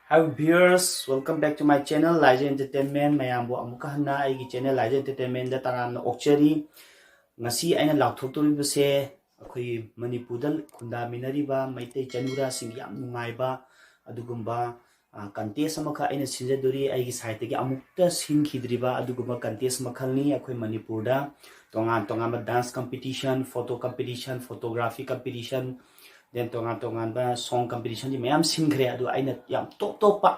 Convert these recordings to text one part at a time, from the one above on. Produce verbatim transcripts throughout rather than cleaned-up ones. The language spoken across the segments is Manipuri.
Hi viewers, welcome back to my channel, Laija Entertainment. ꯃꯌꯥꯝꯕꯨ ꯑꯃꯨꯛꯀ ꯍꯟꯅ ꯑꯩꯒꯤ channel Laija Entertainmentꯗ ꯇꯔꯥꯝꯅ ꯑꯣꯛꯆꯔꯤ꯫ ꯉꯁꯤ ꯑꯩꯅ ꯂꯥꯎꯊꯣꯛꯇꯣꯔꯤꯕꯁꯦ ꯑꯩꯈꯣꯏ ꯃꯅꯤꯄꯨꯔꯗ ꯈꯨꯟꯗꯥꯃꯤꯟꯅꯔꯤꯕ ꯃꯩꯇꯩ ꯆꯅꯨꯔꯥꯁꯤꯡꯒꯤ ꯌꯥꯝ ꯅꯨꯡꯉꯥꯏꯕ ꯑꯗꯨꯒꯨꯝꯕ, ꯑ, contest ꯑꯃꯈꯛ ꯑꯩꯅ ꯁꯤꯟꯖꯗꯣꯔꯤ꯫ ꯑꯩꯒꯤ sideꯇꯒꯤ ꯑꯃꯨꯛꯇ ꯁꯤꯟꯈꯤꯗ꯭ꯔꯤꯕ ꯑꯗꯨꯒꯨꯝꯕ contest ꯃꯈꯜꯅꯤ꯫ ꯑꯩꯈꯣꯏ ꯃꯅꯤꯄꯨꯔꯗ ꯇꯣꯉꯥꯟ ꯇꯣꯉꯥꯟꯕ dance competition, photo competition, photography competition, then ꯇꯣꯉꯥꯟ ꯇꯣꯉꯥꯟꯕ song competitionꯗꯤ ꯃꯌꯥꯝ ꯁꯤꯟꯈ꯭ꯔꯦ꯫ ꯑꯗꯨ ꯑꯩꯅ ꯌꯥꯝ top topꯄ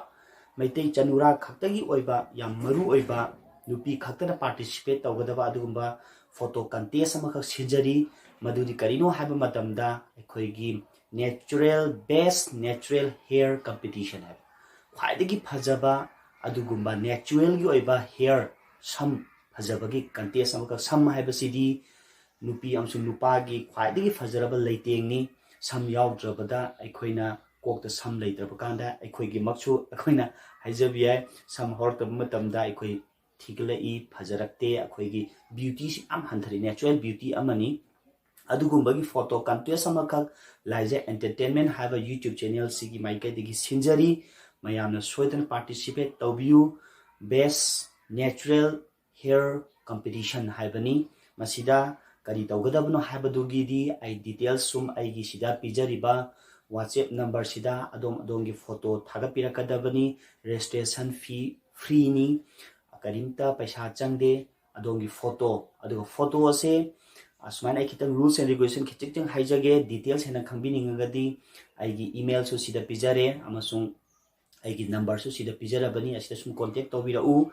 ꯃꯩꯇꯩ ꯆꯅꯨꯔꯥ ꯈꯛꯇꯒꯤ ꯑꯣꯏꯕ, ꯌꯥꯝ ꯃꯔꯨ ꯑꯣꯏꯕ, ꯅꯨꯄꯤ ꯈꯛꯇꯅ participate ꯇꯧꯒꯗꯕ ꯑꯗꯨꯒꯨꯝꯕ photo contest ꯑꯃꯈꯛ ꯁꯤꯟꯖꯔꯤ꯫ ꯃꯗꯨꯗꯤ ꯀꯔꯤꯅꯣ ꯍꯥꯏꯕ ꯃꯇꯝꯗ, ꯑꯩꯈꯣꯏꯒꯤ natural, best natural hair competition ꯍꯥꯏꯕ, ꯈ꯭ꯋꯥꯏꯗꯒꯤ ꯐꯖꯕ ꯑꯗꯨꯒꯨꯝꯕ naturalꯒꯤ ꯑꯣꯏꯕ hair, ꯁꯝ ꯐꯖꯕꯒꯤ contest ꯑꯃꯈꯛ꯫ ꯁꯝ ꯍꯥꯏꯕꯁꯤꯗꯤ ꯅꯨꯄꯤ ꯑꯃꯁꯨꯡ ꯅꯨꯄꯥꯒꯤ ꯈ꯭ꯋꯥꯏꯗꯒꯤ ꯐꯖꯔꯕ ꯂꯩꯇꯦꯡꯅꯤ꯫ ꯁꯝ ꯌꯥꯎꯗ꯭ꯔꯕꯗ, ꯑꯩꯈꯣꯏꯅ ꯀꯣꯛꯇ ꯁꯝ ꯂꯩꯇ꯭ꯔꯕ ꯀꯥꯟꯗ, ꯑꯩꯈꯣꯏꯒꯤꯃꯛꯁꯨ ꯑꯩꯈꯣꯏꯅ ꯍꯥꯏꯖꯕ ꯌꯥꯏ, ꯁꯝ ꯍꯧꯔꯛꯇꯕ ꯃꯇꯝꯗ ꯑꯩꯈꯣꯏ ꯊꯤꯒꯠꯂꯛꯏ, ꯐꯖꯔꯛꯇꯦ, ꯑꯩꯈꯣꯏꯒꯤ beautyꯁꯤ ꯌꯥꯝ ꯍꯟꯊꯔꯛꯏ, natural beauty ꯑꯃꯅꯤ꯫ ꯑꯗꯨꯒꯨꯝꯕꯒꯤ photo contest ꯑꯃꯈꯛ Laija Entertainment ꯍꯥꯏꯕ YouTube channelꯁꯤꯒꯤ ꯃꯥꯏꯀꯩꯗꯒꯤ ꯁꯤꯟꯖꯔꯤ꯫ ꯃꯌꯥꯝꯅ ꯁꯣꯏꯗꯅ participate ꯇꯧꯕꯤꯌꯨ꯫ Best natural hair competition ꯍꯥꯏꯕꯅꯤ꯫ ꯃꯁꯤꯗ ꯀꯔꯤ ꯇꯧꯒꯗꯕꯅꯣ ꯍꯥꯏꯕꯗꯨꯒꯤꯗꯤ ꯑꯩ details ꯁꯨꯝ ꯑꯩꯒꯤ ꯁꯤꯗ ꯄꯤꯖꯔꯤꯕ WhatsApp numberꯁꯤꯗ ꯑꯗꯣꯝ ꯑꯗꯣꯝꯒꯤ photo ꯊꯥꯒꯠꯄꯤꯔꯛꯀꯗꯕꯅꯤ꯫ Registration fee freeꯅꯤ, ꯀꯔꯤꯝꯇ ꯄꯩꯁꯥ ꯆꯪꯗꯦ꯫ ꯑꯗꯣꯝꯒꯤ photo, ꯑꯗꯨꯒ photo ꯑꯁꯦ ꯑꯁꯨꯃꯥꯏꯅ, ꯑꯩ ꯈꯤꯇꯪ rules and regulation ꯈꯤꯇꯪ ꯍꯥꯏꯖꯒꯦ꯫ Details ꯍꯦꯟꯅ ꯈꯪꯕꯤꯅꯤꯡꯉꯒꯗꯤ ꯑꯩꯒꯤ emailꯁꯨ ꯁꯤꯗ ꯄꯤꯖꯔꯦ ꯑꯃꯁꯨꯡ ꯑꯩꯒꯤ numberꯁꯨ ꯁꯤꯗ ꯄꯤꯖꯔꯕꯅꯤ, ꯑꯁꯤꯗ ꯁꯨꯝ contact ꯇꯧꯕꯤꯔꯛꯎ꯫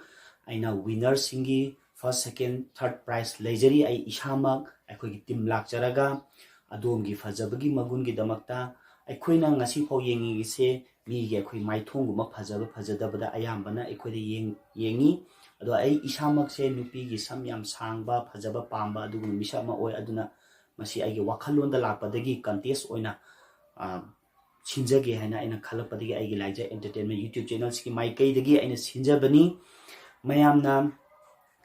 ꯑꯩꯅ winnerꯁꯤꯡꯒꯤ first, second, third prize ꯂꯩꯖꯔꯤ꯫ ꯑꯩ ꯏꯁꯥꯃꯛ, ꯑꯩꯈꯣꯏꯒꯤ team ꯂꯥꯛꯆꯔꯒ ꯑꯗꯣꯝꯒꯤ ꯐꯖꯕꯒꯤ ꯃꯒꯨꯟꯒꯤꯗꯃꯛꯇ, ꯑꯩꯈꯣꯏꯅ ꯉꯁꯤꯐꯥꯎ ꯌꯦꯡꯉꯤꯁꯦ ꯃꯤꯒꯤ ꯑꯩꯈꯣꯏ ꯃꯥꯏꯊꯣꯡꯒꯨꯝꯕ ꯐꯖꯕ ꯐꯖꯗꯕꯗ ꯑꯌꯥꯝꯕꯅ ꯑꯩꯈꯣꯏꯗ ꯌꯦꯡ-, ꯌꯦꯡꯉꯤ꯫ ꯑꯗꯣ ꯑꯩ ꯏꯁꯥꯃꯛꯁꯦ ꯅꯨꯄꯤꯒꯤ ꯁꯝ ꯌꯥꯝ ꯁꯥꯡꯕ, ꯐꯖꯕ ꯄꯥꯝꯕ ꯑꯗꯨꯒꯨꯝꯕ ꯃꯤꯁꯛ ꯑꯃ ꯑꯣꯏ꯫ ꯑꯗꯨꯅ ꯃꯁꯤ ꯑꯩꯒꯤ ꯋꯥꯈꯜꯂꯣꯟꯗ ꯂꯥꯛꯄꯗꯒꯤ contest ꯑꯣꯏꯅ, ꯑ, ꯁꯤꯟꯖꯒꯦ ꯍꯥꯏꯅ ꯑꯩꯅ ꯈꯜꯂꯛꯄꯗꯒꯤ ꯑꯩꯒꯤ Laija Entertainment YouTube channelꯁꯤꯒꯤ ꯃꯥꯏꯀꯩꯗꯒꯤ ꯑꯩꯅ ꯁꯤꯟꯖꯕꯅꯤ꯫ ꯃꯌꯥꯝꯅ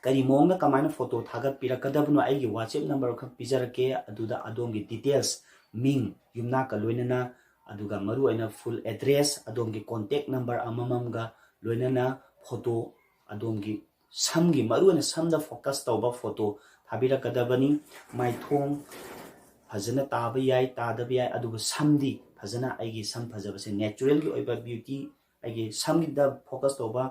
ꯀꯔꯤ ꯃꯑꯣꯡꯗ, ꯀꯃꯥꯏꯅ photo ꯊꯥꯒꯠꯄꯤꯔꯛꯀꯗꯕꯅꯣ, ꯑꯩꯒꯤ WhatsApp number ꯈꯛ ꯄꯤꯖꯔꯛꯀꯦ꯫ ꯑꯗꯨꯗ ꯑꯗꯣꯝꯒꯤ details, ꯃꯤꯡ, ꯌꯨꯝꯅꯥꯛꯀ ꯂꯣꯏꯅꯅ ꯑꯗꯨꯒ ꯃꯔꯨꯑꯣꯏꯅ full address, ꯑꯗꯣꯝꯒꯤ contact number ꯑꯃꯃꯝꯒ ꯂꯣꯏꯅꯅ photo, ꯑꯗꯣꯝꯒꯤ ꯁꯝꯒꯤ, ꯃꯔꯨꯑꯣꯏꯅ ꯁꯝꯗ focus ꯇꯧꯕ photo ꯊꯥꯕꯤꯔꯛꯀꯗꯕꯅꯤ꯫ ꯃꯥꯏꯊꯣꯡ ꯐꯖꯅ ꯇꯥꯕ ꯌꯥꯏ, ꯇꯥꯗꯕ ꯌꯥꯏ, ꯑꯗꯨꯕꯨ ꯁꯝꯗꯤ ꯐꯖꯅ, ꯑꯩꯒꯤ ꯁꯝ ꯐꯖꯕꯁꯦ, natural ꯒꯤ ꯑꯣꯏꯕ beauty, ꯑꯩꯒꯤ ꯁꯝꯒꯤꯗ focus ꯇꯧꯕ,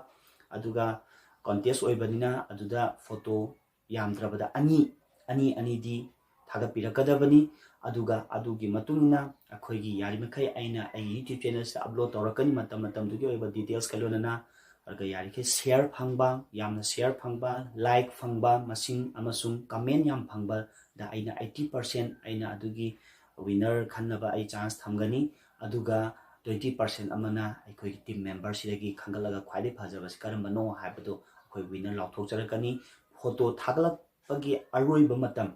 ꯑꯗꯨꯒ contest ꯑꯣꯏꯕꯅꯤꯅ ꯑꯗꯨꯗ photo ꯌꯥꯝꯗ꯭ꯔꯕꯗ ꯑꯅꯤ, ꯑꯅꯤ ꯑꯅꯤꯗꯤ ꯊꯥꯒꯠꯄꯤꯔꯛꯀꯗꯕꯅꯤ꯫ ꯑꯗꯨꯒ ꯑꯗꯨꯒꯤ ꯃꯇꯨꯡ ꯏꯟꯅ ꯑꯩꯈꯣꯏꯒꯤ ꯌꯥꯔꯤꯃꯈꯩ ꯑꯩꯅ ꯑꯩꯒꯤ YouTube channel ꯁꯤꯗ upload ꯇꯧꯔꯛꯀꯅꯤ, ꯃꯇꯝ ꯃꯇꯝꯗꯨꯒꯤ ꯑꯣꯏꯕ details ꯀ ꯂꯣꯏꯅꯅ꯫ ꯑꯗꯨꯒ ꯌꯥꯔꯤꯈꯩ share ꯐꯪꯕ, ꯌꯥꯝꯅ share ꯐꯪꯕ, like ꯐꯪꯕ, ꯃꯁꯤꯡ ꯑꯃꯁꯨꯡ comment ꯌꯥꯝ ꯐꯪꯕꯗ ꯑꯩꯅ eighty percent ꯑꯩꯅ ꯑꯗꯨꯒꯤ winner ꯈꯟꯅꯕ ꯑꯩ chance ꯊꯝꯒꯅꯤ꯫ ꯑꯗꯨꯒ twenty percent ꯑꯃꯅ ꯑꯩꯈꯣꯏꯒꯤ team member ꯁꯤꯗꯒꯤ ꯈꯟꯒꯠꯂꯒ ꯈ꯭ꯋꯥꯏꯗꯒꯤ ꯐꯖꯕꯁꯤ ꯀꯔꯝꯕꯅꯣ ꯍꯥꯏꯕꯗꯨ ꯑꯩꯈꯣꯏ winner ꯂꯥꯎꯊꯣꯛꯆꯔꯛꯀꯅꯤ꯫ Photo ꯊꯥꯒꯠꯂꯛꯄꯒꯤ ꯑꯔꯣꯏꯕ ꯃꯇꯝ,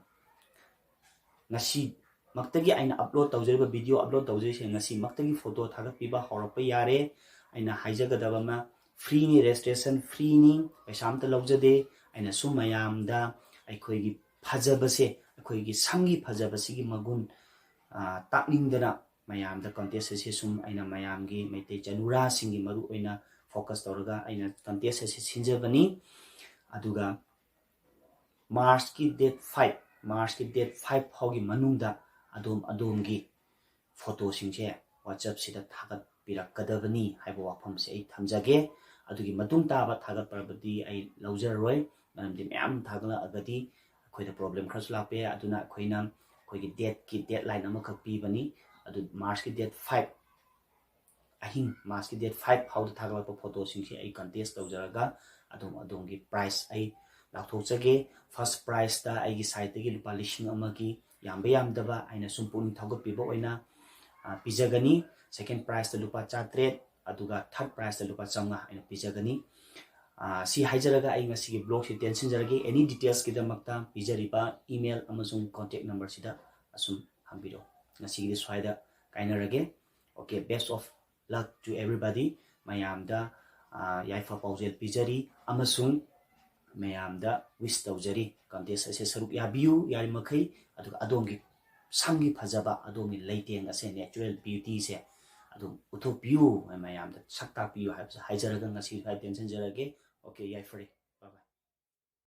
ꯉꯁꯤꯃꯛꯇꯒꯤ ꯑꯩꯅ upload ꯇꯧꯖꯔꯤꯕ, video upload ꯇꯧꯖꯔꯤꯁꯦ, ꯉꯁꯤꯃꯛꯇꯒꯤ photo ꯊꯥꯒꯠꯄꯤꯕ ꯍꯧꯔꯛꯄ ꯌꯥꯔꯦ꯫ ꯑꯩꯅ ꯍꯥꯏꯖꯒꯗꯕ ꯑꯃ, free ꯅꯤ, registration free ꯅꯤ, ꯄꯩꯁꯥ ꯑꯝꯇ ꯂꯧꯖꯗꯦ꯫ ꯑꯩꯅ ꯁꯨꯝ ꯃꯌꯥꯝꯗ ꯑꯩꯈꯣꯏꯒꯤ ꯐꯖꯕꯁꯦ, ꯑꯩꯈꯣꯏꯒꯤ ꯁꯝꯒꯤ ꯐꯖꯕꯁꯤꯒꯤ ꯃꯒꯨꯟ, ꯑ, ꯇꯥꯛꯅꯤꯡꯗꯅ ꯃꯌꯥꯝꯗ contest ꯑꯁꯤ ꯁꯨꯝ ꯑꯩꯅ ꯃꯌꯥꯝꯒꯤ, ꯃꯩꯇꯩ ꯆꯅꯨꯔꯥꯁꯤꯡꯒꯤ ꯃꯔꯨ ꯑꯣꯏꯅ focus ꯇꯧꯔꯒ ꯑꯩꯅ contest ꯑꯁꯤ ꯁꯤꯟꯖꯕꯅꯤ꯫ ꯑꯗꯨꯒ March ꯀꯤ date five, March ꯀꯤ date five ꯐꯥꯎꯒꯤ ꯃꯅꯨꯡꯗ ꯑꯗꯣꯝ, ꯑꯗꯣꯝꯒꯤ photo ꯁꯤꯡꯁꯦ WhatsApp ꯁꯤꯗ ꯊꯥꯒꯠꯄꯤꯔꯛꯀꯗꯕꯅꯤ ꯍꯥꯏꯕ ꯋꯥꯐꯝꯁꯦ ꯑꯩ ꯊꯝꯖꯒꯦ꯫ ꯑꯗꯨꯒꯤ ꯃꯇꯨꯡ ꯇꯥꯕ ꯊꯥꯒꯠꯄꯕꯨꯗꯤ ꯑꯩ ꯂꯧꯖꯔꯔꯣꯏ, ꯃꯔꯝꯗꯤ ꯃꯌꯥꯝ ꯊꯥꯒꯠꯂꯛꯑꯒꯗꯤ ꯑꯩꯈꯣꯏꯗ problem ꯈꯔꯁꯨ ꯂꯥꯛꯄ ꯌꯥꯏ꯫ ꯑꯗꯨꯅ ꯑꯩꯈꯣꯏꯅ ꯑꯩꯈꯣꯏꯒꯤ date ꯀꯤ deadline ꯑꯃꯈꯛ ꯄꯤꯕꯅꯤ꯫ ꯑꯗꯨ March ꯀꯤ date five, ꯑꯍꯤꯡ, March ꯀꯤ date five ꯐꯥꯎꯗ ꯊꯥꯒꯠꯂꯛꯄ photo ꯁꯤꯡꯁꯦ ꯑꯩ contest ꯇꯧꯖꯔꯒ ꯑꯗꯣꯝ, ꯑꯗꯣꯝꯒꯤ prize ꯑꯩ ꯂꯥꯎꯊꯣꯛꯆꯒꯦ꯫ First prize ꯇ ꯑꯩꯒꯤ side ꯇꯒꯤ ꯂꯨꯄꯥ ꯂꯤꯁꯤꯡ ꯑꯃꯒꯤ ꯌꯥꯝꯕ ꯌꯥꯝꯗꯕ ꯑꯩꯅ ꯁꯨꯝ ꯄꯨꯛꯅꯤꯡ ꯊꯧꯒꯠꯄꯤꯕ ꯑꯣꯏꯅ, ꯑ, ꯄꯤꯖꯒꯅꯤ꯫ Second prize ꯇ ꯂꯨꯄꯥ ꯆꯥꯇ꯭ꯔꯦꯠ, ꯑꯗꯨꯒ third prize ꯇ ꯂꯨꯄꯥ ꯆꯥꯝꯃꯉꯥ ꯑꯩꯅ ꯄꯤꯖꯒꯅꯤ꯫ ꯑ, ꯁꯤ ꯍꯥꯏꯖꯔꯒ ꯑꯩ ꯉꯁꯤꯒꯤ vlog ꯁꯤ ꯇꯦꯟꯁꯤꯟꯖꯔꯒꯦ꯫ Any details ꯀꯤꯗꯃꯛꯇ ꯄꯤꯖꯔꯤꯕ email ꯑꯃꯁꯨꯡ contact number ꯁꯤꯗ ꯑꯁꯨꯝ ꯍꯪꯕꯤꯔꯛꯎ꯫ ꯉꯁꯤꯒꯤꯗꯤ ꯁ꯭ꯋꯥꯏꯗ ꯀꯥꯏꯅꯔꯒꯦ꯫ Okay, best of luck to everybody꯫ ꯃꯌꯥꯝꯗ, ꯑ, ꯌꯥꯏꯐ ꯄꯥꯎꯖꯦꯜ ꯄꯤꯖꯔꯤ ꯑꯃꯁꯨꯡ ꯃꯌꯥꯝꯗ wish ꯇꯧꯖꯔꯤ꯫ Contest ꯑꯁꯤꯗ ꯁꯔꯨꯛ ꯌꯥꯕꯤꯌꯨ ꯌꯥꯔꯤꯃꯈꯩ, ꯑꯗꯨꯒ ꯑꯗꯣꯝꯒꯤ ꯁꯝꯒꯤ ꯐꯖꯕ, ꯑꯗꯣꯝꯒꯤ ꯂꯩꯇꯦꯡ ꯑꯁꯦ, natural beautyꯁꯦ ꯑꯗꯨꯝ ꯎꯠꯊꯣꯛꯄꯤꯌꯨ, ꯃꯌꯥꯝꯗ ꯁꯛ ꯇꯥꯛꯄꯤꯌꯨ ꯍꯥꯏꯕꯁꯦ ꯍꯥꯏꯖꯔꯒ ꯉꯁꯤ ꯁ꯭ꯋꯥꯏꯗ ꯇꯦꯟꯁꯤꯟꯖꯔꯒꯦ꯫ Okay, ꯌꯥꯏꯐꯔꯦ꯫